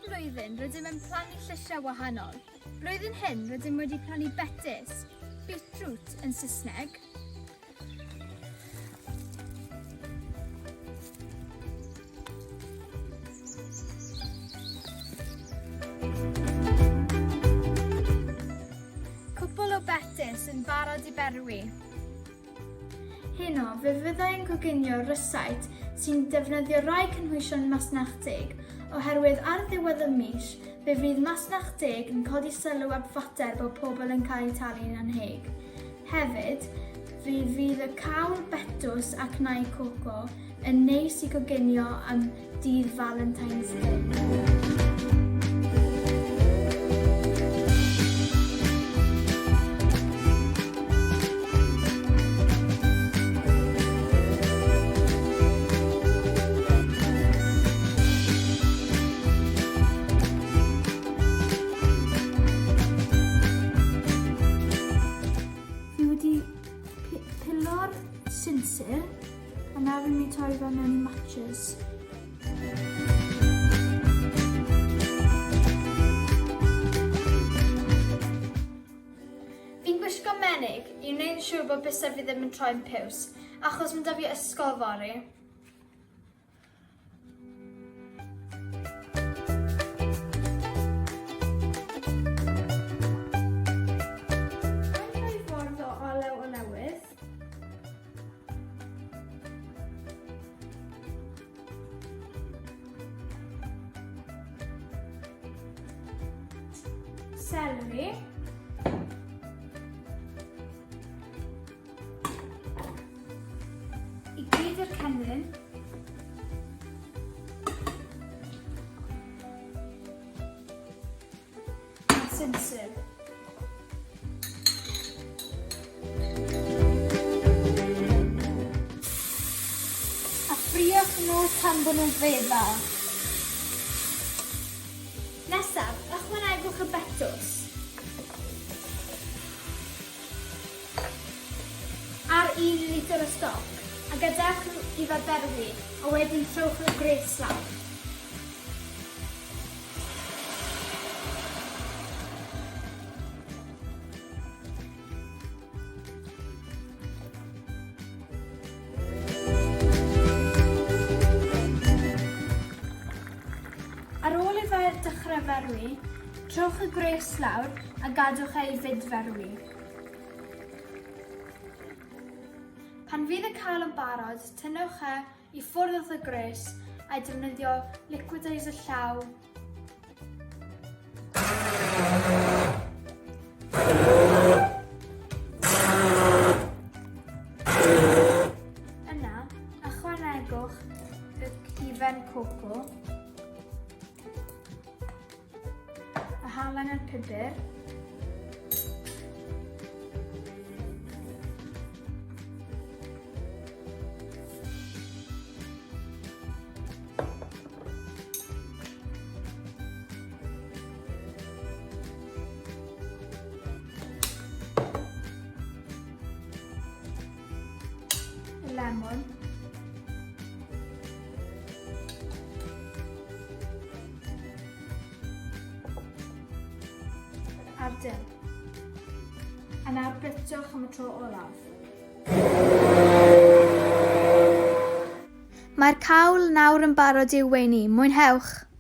blwyddyn rydym yn plannu llysiau wahanol. Blwyddyn hyn rydym wedi plannu betys, beetroot yn Saesneg, Cwpl o betys yn barod i berwi. Heno, fe fydda i'n coginio rysáit sy'n defnyddio rai cynhwysion Masnach Deg, oherwydd ar ddiwedd y mis, fe fydd Masnach Deg yn codi sylw at fater bod pobl yn cael eu talu'n annheg. Hefyd, fe fydd y cawl betws a cnau coco yn neis i goginio am dydd Valentine's Day. Fi wedi pilo'r sinsir a nawr fi'n mynd i torri fe mewn i matches. Fi'n gwisgo menig i wneud yn siŵr bod bysedd fi ddim yn troi'n piws, achos mae 'da fi ysgol fory. Rhaid rhoi ffordd o olew olewydd. Celery. I gyd i'r cennin. A sinsir. A ffriwch nhw tan bod nhw'n feddal. Nesaf, ychwanegwch y betws. Ar un litr o stoc, a gadewch iddo berwi, a wedyn trowch y gwres lawr. Ar ôl iddo dechrau ferwi, trowch y gwres lawr a gadwch e i fudferwi. Pan fydd y cael yn barod, tynnwch e i ffwrdd wrth y gwres a'i defnyddio liquidizer llaw Yna, ychwanegwch y hufen coco. Y halen a'r pupur. Y lemon. Ar dim. A nawr britwch am y tro olaf. Mae'r cawl nawr yn barod i'w weini. Mwynhewch!